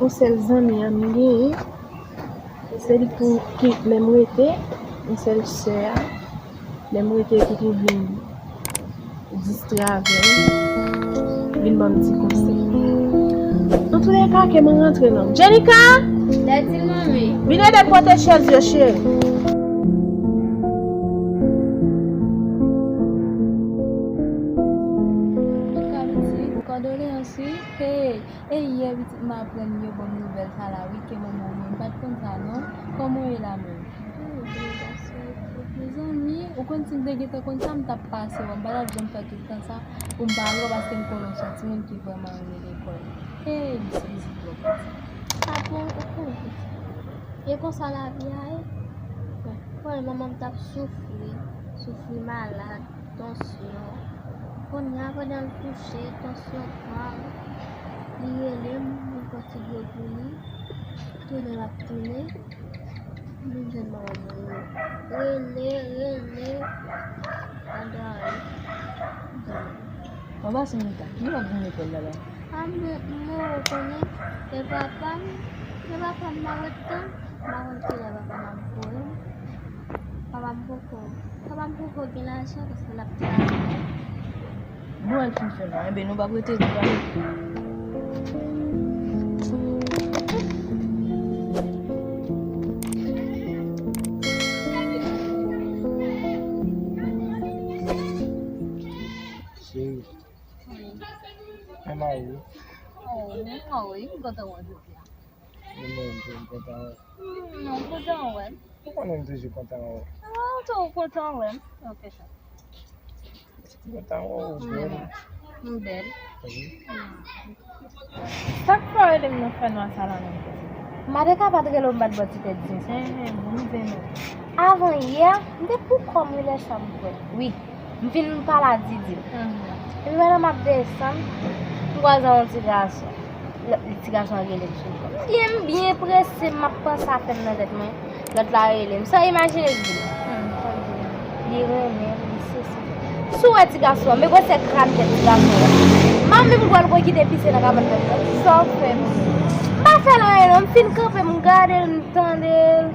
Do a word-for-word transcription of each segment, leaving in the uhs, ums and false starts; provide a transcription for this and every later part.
Yon sèl zanmi an m genyen, se li pou ki lè m rete, yon sèl sè a, lè m rete ki pou vin distrè avè m, vin ban m ti konsèy. Antoulèka, ke mwen rantre non. Jenika! Dadi, manmi. Vin ede m pote chèz yo, cheri. Kondoleyans, wi. Hey! E yè pitit m aprann yo ban m nouvèl sa la wi, ke manman w mouri. M pa t konn sa non. Kòman w ye la menm? Oh, bèl gason. Mezanmi, ou konn si m te gentan konn sa, m t ap pase wè w. M pa t ap janm fè tout tan sa pou m pa wè w, paske m konnen w se yon timoun ki vrèman renmen lekòl. Hey, m sezi twòp pitit. Sa bon, ou konnen. E konsa lavi a ye. Bon, manman m t ap soufri, soufri malad. Tansyon. Kounye a pandan l kouche, tansyon pran l. Li rele m, m pran ti dlo pou li. Tounen l ap tounen. Vin jwenn manman m mouri. Rele, rele. Adore. Papa Senika, ki lè w ap vin lekòl la la? A, m, m mouri konnen. E papa m, e papa m nan wotan. M pa konn ki lè papa m ap voye m. Papa m poko, papa m poko gen lajan paske l ap travay. Bon, al fin fè nwa. Enben, nou p ap rete di pale. Cheri, kòman w ye? Oh, m wi, m kontan wè w jodi a. Mwen menm tou, m kontan wè w. Hmm, m kontan wè w. Ou konnen m toujou kontan wè w. Ah, ou tou kontan wè m. Ok, sa. M kontan wè w, ou bèl. M bèl. Wi. Sa k fè w rele m nan fè nwa sa la menm? M pa te ka pa t rele w, m pa t ba w ti tèt zen sa. Enhen, bon, m zen non. Avan yè, m te pou kò m wi lè sa m kwè. Wi. M fin pale a Didi. Mhm. Epi pandan m ap desann, m kwaze yon ti gason. Lè, ti gason an rele m sou fon. M byen, m byen prese, m ap panse afè m nan tèt mwen. Lòt la rele m. Sa w imajine l di m? Hmm. Li renmen m, li sesi. Si w wè ti gason an, men gwosè kràn tèt ti gason an. M pa menm kwè l pral kite pise nan kabann tèt mwen. Sa w fè m? M pa fè l anyen non, m fin kanpe, m gade l, m tande l.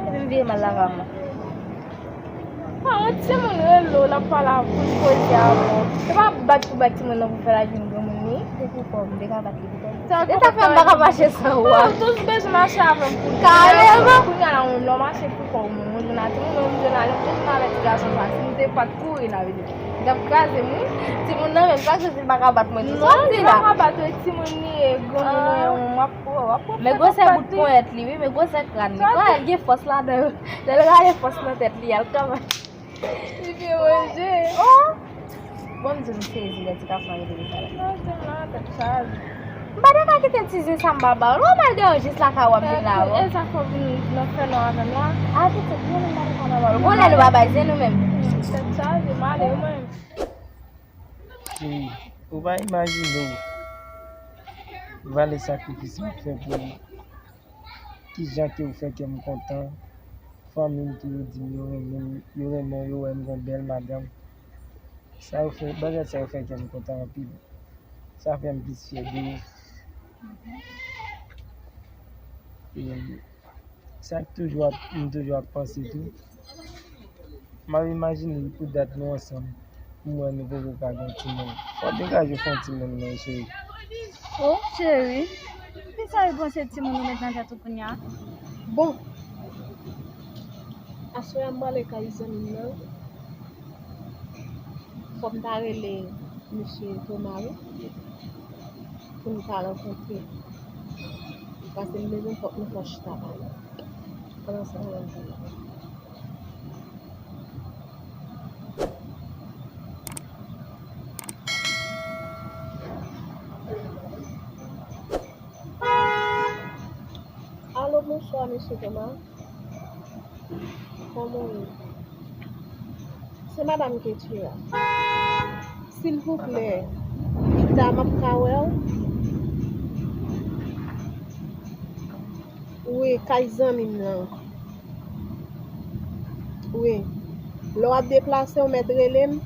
Epi m vire m al lakay mwen. Pa yon timoun rele w, l ap pale avè w, koze avè w. Se pa bat pou bat timoun nan pou fè l al vin granmoun li. Se pou kò m, m te ka bat li pou kò m. Se sa fè m pa ka mache san ou a. Ou toujou bezwen mache avè m pou kò m. Kareman. Kounye a la, ou lè w mache pou kò w, ou jwenn a timoun, ou jwenn a lè m te jwenn avèk ti gason sa, si m te pa t kouri la, vle di, m t ap kraze m wi. Timoun nan menm, sa k fè si l pa ka bat mwen tou. Non, li pa ka bat ou, timoun li ye, granmoun ou ye, w ap, w ap. Men gwosè bout ponyèt li wi, men gwosè kràn li. Kòman l gen fòs ladan yo? Lè l rale fòs nan tèt li a, l kanpe. Li byen manje. Oh! Bon, m di m sezi lè ti gason an rele m sa la. Non, se la, tèt chaje. M pa ta ka kite ti zen sa m pa ba w. Ou mal de jis lakay w ap vin la, e sa fè w vin nan fè nwa avè m la. A, pitit, mwen menm m pa ta ka pa ba w. Bon, lè nou pa bay zen nou menm. Tèt chaje, m ale mwen. Cheri, ou pa imajine w valè sakrifis m ap fè pou ou. Kijan ke ou fè kè m kontan? Fanmi m tou yo di m yo renmen m, yo renmen w, yo wè m gon bèl madanm. Sa yo fè, bagay sa yo fè kè m kontan anpil. Sa fè m plis fyè de ou. E sa k toujou ap, m toujou ap panse tou. M ap imajine pou dat nou ansanm, m wè nou poko ka gen timoun. Fò w degaje w fè yon timoun non, cheri. Oh, cheri, kisa w panse timoun ou met nan tèt ou kounye a? Bon, aswè a m prale kay zanmi m nan. Fò m ta rele mesye Toma wi, pou n ta rankontre. Paske m bezwen fòk nou fè yon chita pale. Pandan sa, ann al pale. Alo, bonswa, mesye Toma. Kòman w ye? Se madanm Ketura. Silvouplè, pita m ap ka wè w? Wi, kay zanmi m nan. Wi. Lè w ap deplase, w mèt rele m,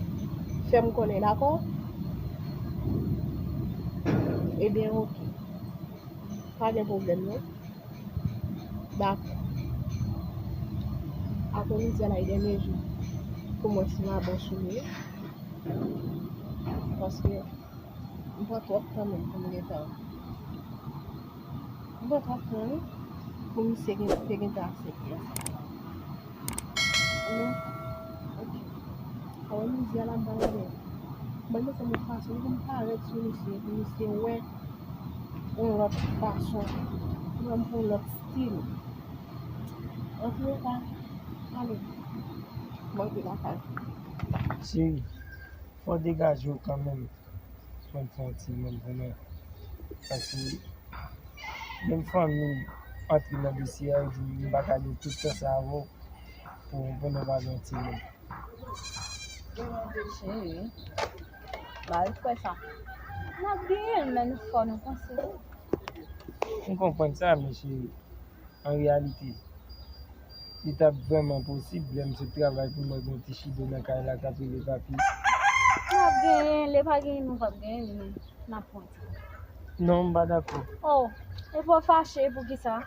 fè m konnen, dakò? Ebyen, oke. Pa gen pwoblèm non. Dakò. Apremidi a la e dènye jou pou mwen si m a bon sou li. Paske m pran twòp tan menm pou m gentan. M pran twòp tan wi pou misye gen, te gentan aksepte sa. Men, ok. Apremidi a la m pral gade. Mwen mete yon fason pou m parèt sou misye, pou misye wè yon lòt fason. Pou m pran yon lòt stil. Antouleka, ale. Mwen te lakay. Cheri, fò w degaje w kanmenm. Pou n fè yon timoun pou mwen. Paske menm fanmi m antre nan dosye a, yo di m pa ka gen tout tan sa avè w pou, pou nou pa gen yon timoun. Cheri, mari kwè sa. N ap genyen l, men nou fò nou panse wi. M konprann sa, men cheri, an reyalite, li t ap vrèman posib lè m sot travay pou m wè gen yon ti chido nan kay la k ap rele papi. N ap genyen l, e pa genyen nou p ap genyen li, men n ap pran ti. Non, m pa dakò. Oh, epi w fache poukisa?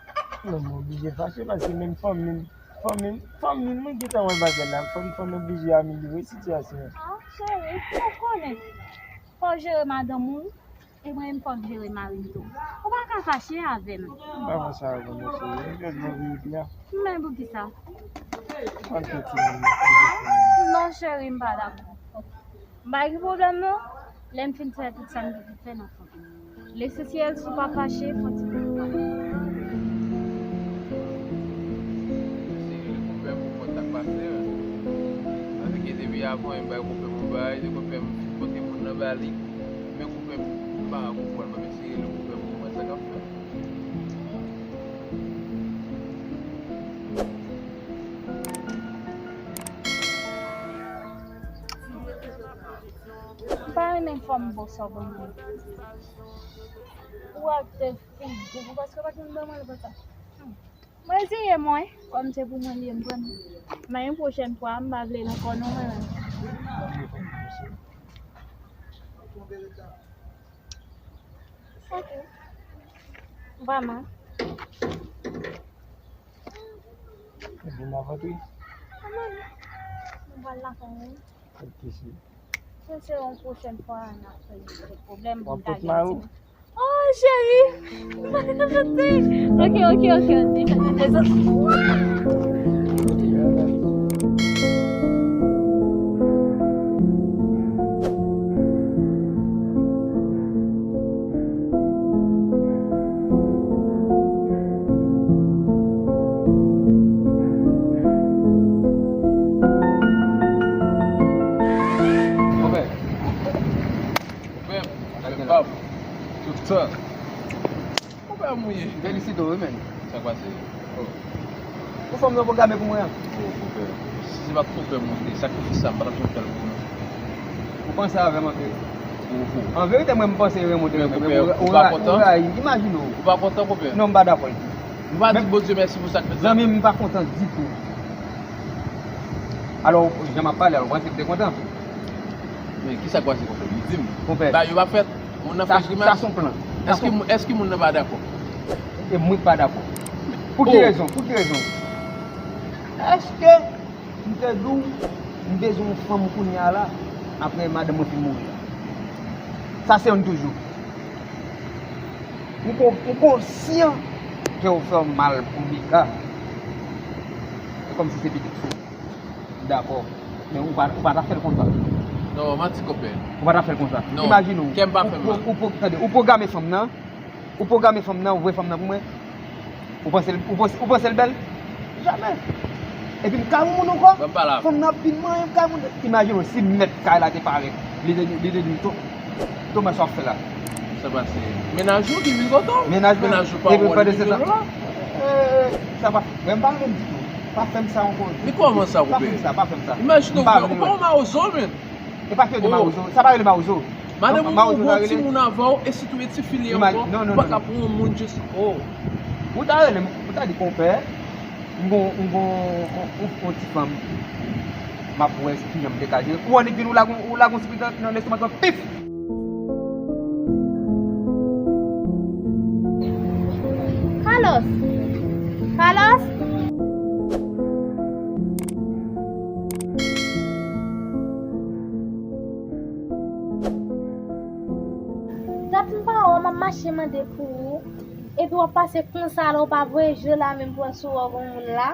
Non, m oblije fache paske menm fanmi m, fanmi m, fanmi m, mwen gentan wè bagay la, fò m, fò m oblije amelyore sitiyasyon an. Ah, cheri, ou konnen. Fò w jere madanm ou, e mwen menm fò m jere mari m tou. Ou pa ka fache avè m. M pa fache avè w non, cheri. M jis ban verite a. Men poukisa? Pral fè timoun nan, pral fè timoun nan. Non, cheri, m pa dakò. M pa gen pwoblèm non. Lè m fin fè tout sa m gen pou fè, n ap fè. Lesansyèl, si w pa fache, fò ti bout pwa. Eseye konpè pou kontak pase. Paske depi avan, m bay konpè m yon bagay, de konpè m pote moun nan ba li. Men konpè m pa konprann, m ap eseye rele konpè m pou konprann sa k ap fèt. M pa renmen fòm bòs sa w ban mwen. Ou ak tèt fou, ou paske pa gen ban mwen konsa. Hmm. Mwen eseye mwen, kòm se pou mwen li ye, m pran. Men yon pwochèn fwa, m pa vle l ankò non, mwen menm. Ok. Vrèman. Vin avè tou. Mwen pral lakay mwen. Ok, cheri. Se se yon pwochèn fwa, n ap fè yon pwoblèm pou m ta gen ti. Oh, cheri. Ok, ok, ok, ok. Konpè. Konpè m, konpè m, tout tan. Konpè m ou ye. M felisite w wi, men. Sa k pase? Oh. Ou fanm nan pwograme pou mwen an? Oh, konpè. Si se pa t konpè m ou te, sakrifis sa, m pa t ap janm fè l pou ou. Ou panse avè m anverite? Oh, oh. Anverite, mwen, m panse renmen w te renmen m. Ou pa kontan? Imajine w. Ou pa kontan, konpè? Non, m pa dakò. M pa di Bondye mèsi pou sa k fèt la. Zanmi m, m pa kontan ditou. Alò, jan m ap pale, alò, ou panse m te kontan? Men, kisa k pase, konpè? Di m. Konpè. Bagay yo pa fèt. Moun nan fè grimas. Sa se yon plan. Èske moun nan pa dakò? E mwen k pa dakò. Pou ki rezon? Pou ki rezon? Èske m te di w m bezwen yon fanm kounye a la, apre madanm mwen fin mouri a? Sa se youn toujou. Ou kon-, ou konsyan ke w fè w mal pou Mika. Se kòmsi se pitit sou. Dakò. Men ou pa, ou pa ta fè l konsa. Non, manti, konpè. Ou pa ta fè l konsa. Non. Imajine w. Kè m pa fè m mal. Ou, ou, ou, tande, ou pwograme fanm nan. Ou pwograme fanm nan, ou voye fanm nan pou mwen. Ou panse l, ou panse, ou panse l bèl? Jamè. Epi m kay yon moun ankò. Ban m pale avè w. Fanm nan ap vin manyen m kay moun. Imajine w, si mèt kay la te parèt. Li te, li te di m, To-, Thomas, sa w ap fè la? Sa pase? Mennaj ou ki vin kote w? Mennaj ou, mennaj ou pa wè l vin kote w la? Eh, sa pa, men m pa renmen ditou. Pa fè m sa ankò. Men kòman sa, konpè? Pa fè m sa, pa fè m sa. Imajine w, ou pa yon mawozo, men. E pa ki yo di mawozo. Sa pa rele mawozo. Madanm ou, ou gon timoun avè w, e sitou e tifi li ankò, ou pa ka pran yon moun jis, oh. Ou ta rele m, ou ta di, konpè, m gon, m gon, on, on, on ti fanm. M ap wè kijan m te ka jere. Ou annik vin, ou lage, ou lage on ti pitit nan lestomak lan, pif! Carlos? Dat m pa wè w, m ap mache mande pou ou. Epi w ap pase konsa la, ou pa voye je w la menm pou wè si w wè gon moun la.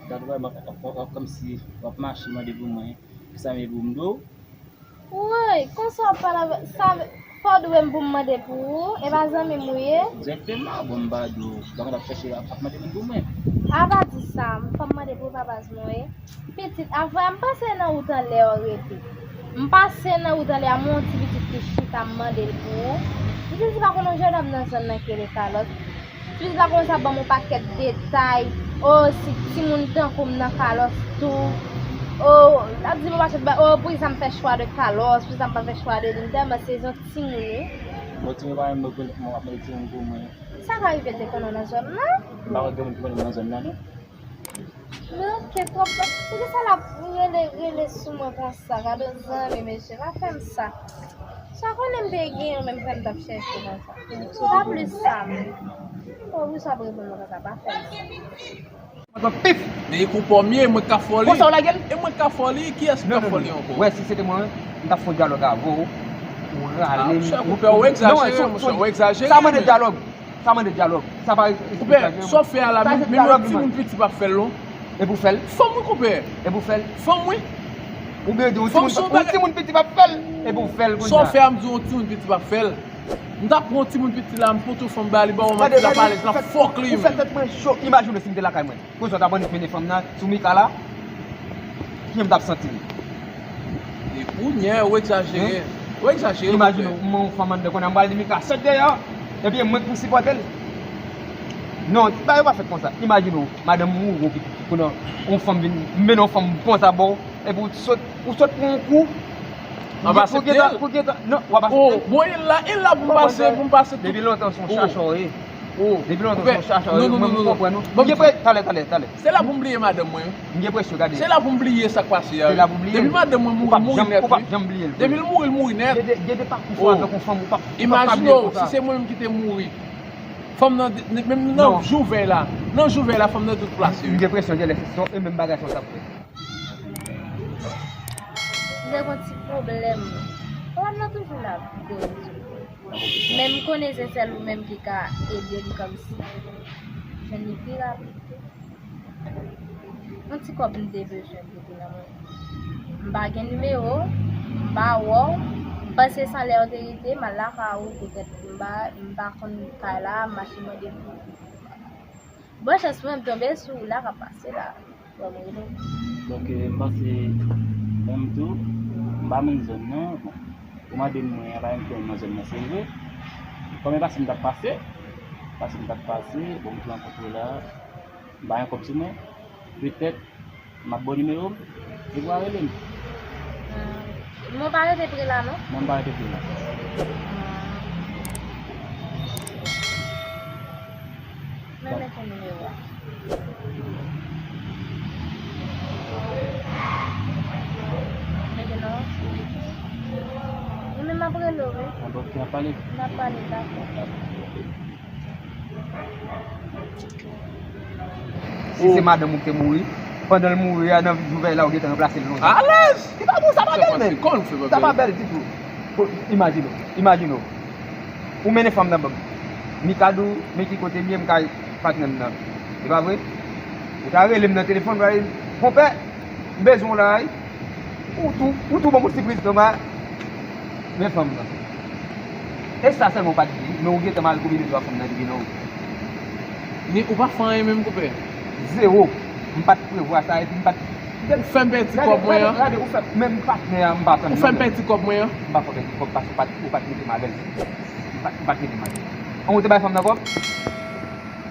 Dat wè m ap, ap, ap, ap kòmsi w ap mache mande pou mwen. Kisa m ye pou m di w? Woy, konsa w ap pale avè, sa, fò w dwe m pou m mande pou ou, e pa zanmi m ou ye? Dirèkteman, bon, m pa di w, m pa konn ap chèche, ap, ap mande moun pou mwen. A pa di sa, m fò m mande pou ou pa baz mwen ye. Pitit, avwa, m pase nan wout anlè a w rete. M pase nan wout anlè a, m wè yon ti pitit ki chita, m mande l pou ou. Pitit, se pa konn yon jennonm nan zòn nan ki rele Kalòt. Pitit la kòmanse ap ban m yon pakèt detay. O, si timoun tankou m nan Kalòs tou. O, l ap di m yon pakèt bagay. O, poukisa m fè chwa de Kalòs, poukisa m pa fè chwa de li. M tèlman se yon timoun, wi. Bon, timoun pa menm bezwen pou mwen, w ap mete timoun pou mwen. Sa ka rive te konnen w nan zòn nan? M pa wè gen moun ki konnen m nan zòn nan, non. Men oke, twòp, poukisa l ap rele, rele sou mwen konsa? Gade zanmi, mesye, pa fè m sa. Sa konnen m te gen yon menm frè m t ap chèche konsa. Pa plis sa, men. O, wi, sa ap reponn mwen konsa, pa fè m sa. Mwen pran pif! Men e kou pòmye, mwen k ap fè li. Konsa w lage l? E mwen k ap fè li, kiyès ki t ap fè li ankò? Wè, si se te mwen, m t ap fè yon dyalòg avè w. Ou rale m. Monchè, koupe, ou egzajere, monchè, ou egzajere. Sa mande dyalòg. Sa mande dyalòg. Sa pa egzajere. Koupe, sa w fè a la, menm yon timoun piti p ap fè l, non. Epi w fè l. Fanm wi, koupe. Epi w fè l. Fanm wi. Ou byen di yon timoun, yon timoun piti p ap fè l. Epi w fè l kounye a. Sa w fè a, m di yon timoun piti p ap fè l. M t ap pran yon timoun piti la, m pote yon fanm ba li, ba w manti, l ap alèz, l ap fòk li. Ou fè tèt mwen cho. Imajine w si m te lakay mwen. Kote w t ap annik mennen fanm nan sou Mika la? Kijan m t ap santi m? E kounye a, ou egzajere. Ou egzajere, monchè. Imajine w, m wè yon fanm anndan kounye a, m pral di Mika, sot dèyè. Epi e mwen k pou sipòte l. Non, ti bagay yo pa fèt konsa. Imajine w, madanm mouri, kounye a yon fanm vin, m mennen yon fanm konsa ba w, epi w sot, ou sot pran yon kou. Anba sèt. Pou gentan, non, w ap aksepte l. Bon, e la, e la pou m pase, pou m pase tout. Depi lontan se yon chacha w ye. Depi lontan se yon chacha w ye, mwen m konprann ou. M gen pre-, talè, talè, talè. Se la pou m bliye madanm mwen, wi. M gen presyon, gade. Se la pou m bliye sa k pase a, wi. Se la pou bliye l. Depi madanm mwen mouri, mouri nèt, wi. Ou p ap janm bliye l. Depi l mouri, l mouri nèt. Gen de, gen de pakou fò avèk yon fanm, ou p ap, ou p ap ka bliye l konsa. Imajine w, si se mwen menm ki te mouri. Fanm nan, menm nan jou vèy la, nan jou vèy la, fanm nan te deplase, wi. M gen presyon, genlè se, se e menm bagay sa w t ap fè. M te gon ti pwoblèm. Pwoblèm nan toujou la pou rezoud. Men m konnen se sèl ou menm ki ka ede m kòmsi jwenn li pi rapid tou. Yon ti kòb m te bezwen pou vin nan mwen. M pa gen nimewo w, m pa wè w, m panse se anlè w te rete, m al lakay ou, poutèt m pa, m pa konn kay la, m mache mande pou ou. Bon chans mwen, m tonbe sou ou la k ap pase la. Wè mwen rele w. Donk, eh, m panse, menm tou, m pa menm zòn nan. Bon, pou madanm mwen, a pa menm ki menm nan zòn nan, se vre. Kòm e pase m t ap pase, pase m t ap pase, bon, m te rankontre w la, m pa gen kòb sou mwen. Petèt, m ap ba w nimewo m, epi w a rele m. Ah, mwen pa rete pre la, non? Non, m pa rete pre la. Ah. Men mete nimewo a. Mete non. Mwen menm m ap rele w, wi. N ap pale. N ap pale, dakò. Si se madanm ou ki te mouri, pandan l mouri a, nan jou vèy la, ou gentan ranplase l lontan. Alèz! Li pa bon, sa pa bèl, menm. Sa pa bèl ditou. Imajine w, imajine w. Ou mennen fanm nan ban m. Mika di w, men ki kote m ye, m kay patnè m nan. Se pa vre? Ou ta rele m nan telefòn, ou ta di, "Konpè, m bezwen w la, wi." Ou tou, ou tou ban m yon sipriz, toma. Men fanm nan. E sa sèlman ou pa t di, men ou gentan mal konbine dwa fanm nan te gen nan ou. Men ou pa fè anyen menm, konpè? Zewo. M pa t prevwa sa, epi m pa t. Ou fè m pèdi kòb mwen an. Gade, gade, ou fè, menm patnè a, m pa pran l non, menm. Ou fè m pèdi kòb mwen an. M pa fè w pèdi kòb, paske ou pa t, ou pa t mete m alèz. M pa, ou pa t mete m alèz. An, ou te bay fanm nan kòb?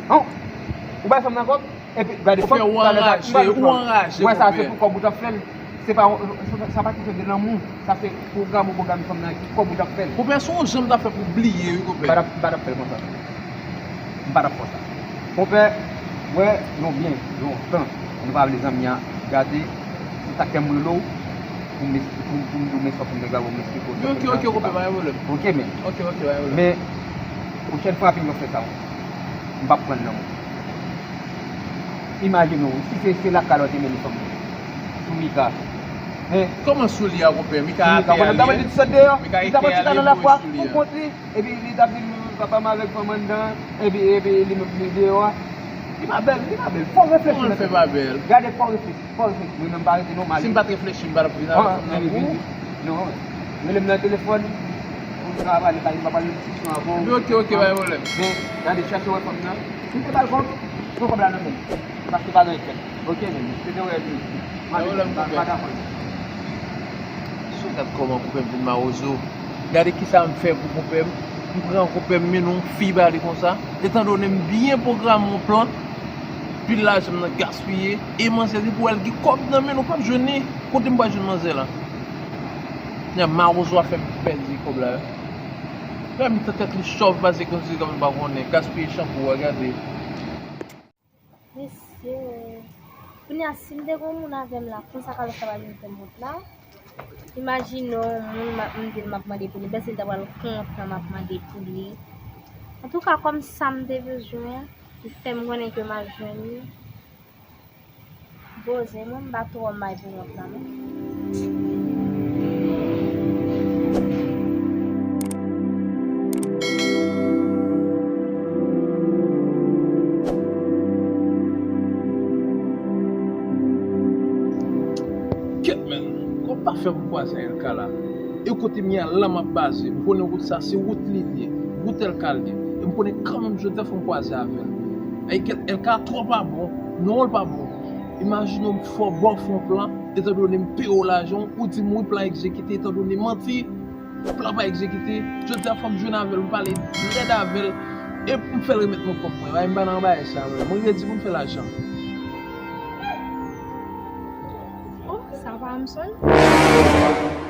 An, ou bay fanm nan kòb? Epi, gade, fanm, ou anraje, ou anraje, konpè. Wè sa, se pou kòb ou t ap fè l. Se pa, sa, sa pa kesyon de lanmou. Sa se pwograme ou pwograme fanm nan ki kòb ou t ap fè l. Konpè, se yon jan m t ap fè pou bliye, wi, konpè. M pa t ap, m pa t ap fè l konsa. M pa t ap fè sa. Konpè, wè, nou byen, lontan, nou pa vle zanmi an gate, se sa k fè m rele w, pou m es-, pou, pou m di w men sa w fè m te grave, m esplike w sa w fè m nan. Ok, ok, konpè, pa gen pwoblèm. Ok, men. Ok, ok, pa gen pwoblèm. Men, pwochèn fwa, anpil mwen fè sa, m p ap pran l nan men w. Imajine w, si se, se lakay ou te mennen fanm nan. Sou Mika. Hein? Kòman sou li a, konpè? Mika atè a li ye? Mika, konpè, li t ap sot deyò, li t ap chita nan lafwa pou kont li, epi li t ap di m, "Papa m avèk fanm anndan, epi, epi li menm li deyò a." Li pa bèl, li pa bèl. Fò w reflechi. Kòman l fè pa bèl? Gade, fò w reflechi, fò w reflechi. Mwen menm m pa rete non, m ale. Si m pa t reflechi, m pa t ap vin avèk fanm nan pou ou. Non. Rele m nan telefòn. Pou m ka pale, pa, m pa pale diskisyon avè w. Ok, ok, pa gen pwoblèm. Men, gade, chèche wè fanm nan. Si m te ba l kòb, pran kòb la nan men m. Paske pa gen fèt. Ok, men, se te wè li. Pa gen pwoblèm, konpè. Pa dakò. Si w gad kòman konpè m vin mawozo. Gade kisa m fè pou konpè m. M pran konpè m, mennen yon fi ba li konsa. Etandone m byen pwograme yon plan, pil lajan m nan gaspiye, e manzè depi w al gen kòb nan men l, ou p ap jwenn li. Kote m pral jwenn manzè la? Nèg mawozo a fè m pèdi kòb la wi. Lè mitan tèt li chòv pase konsi kòm li pa konnen, gaspiye chanpou a, gade. Mesye, kounye a, si m te gen yon moun avè m la, konsa Carlos ta pral vin fè m wont la. Imajine yon moun m ap, m di l m ap mande pou li, m panse li ta pral kontan m ap mande pou li. Antouka, kòm sa m te bezwen an, li fè m konnen ke m al jwenn li. Poze mwen, m pa twò may pou wont la non. Kèt, men, kòman m pa fè pou m kwaze a Elka la? E kote m ye a la m ap baze. M konnen wout sa se wout li ye, wout Elka l ye. E m konnen kanmenm jodi a fò m kwaze avè l. Ay kèt, Elka twò pa bon. Non, l pa bon. Imajine w, m fè w ba w fè yon plan, etandone m peye w lajan w, ou di m wi plan egzekite, etandone manti, plan pa egzekite. Jodi a fò m jwenn avè l, m pale lèd avè l, e pou m fè l remèt mwen kòb mwen. Ay, m pa nan bagay sa, mwen. Mwen redi pou m fè lajan. Oh, sa pa m sonje.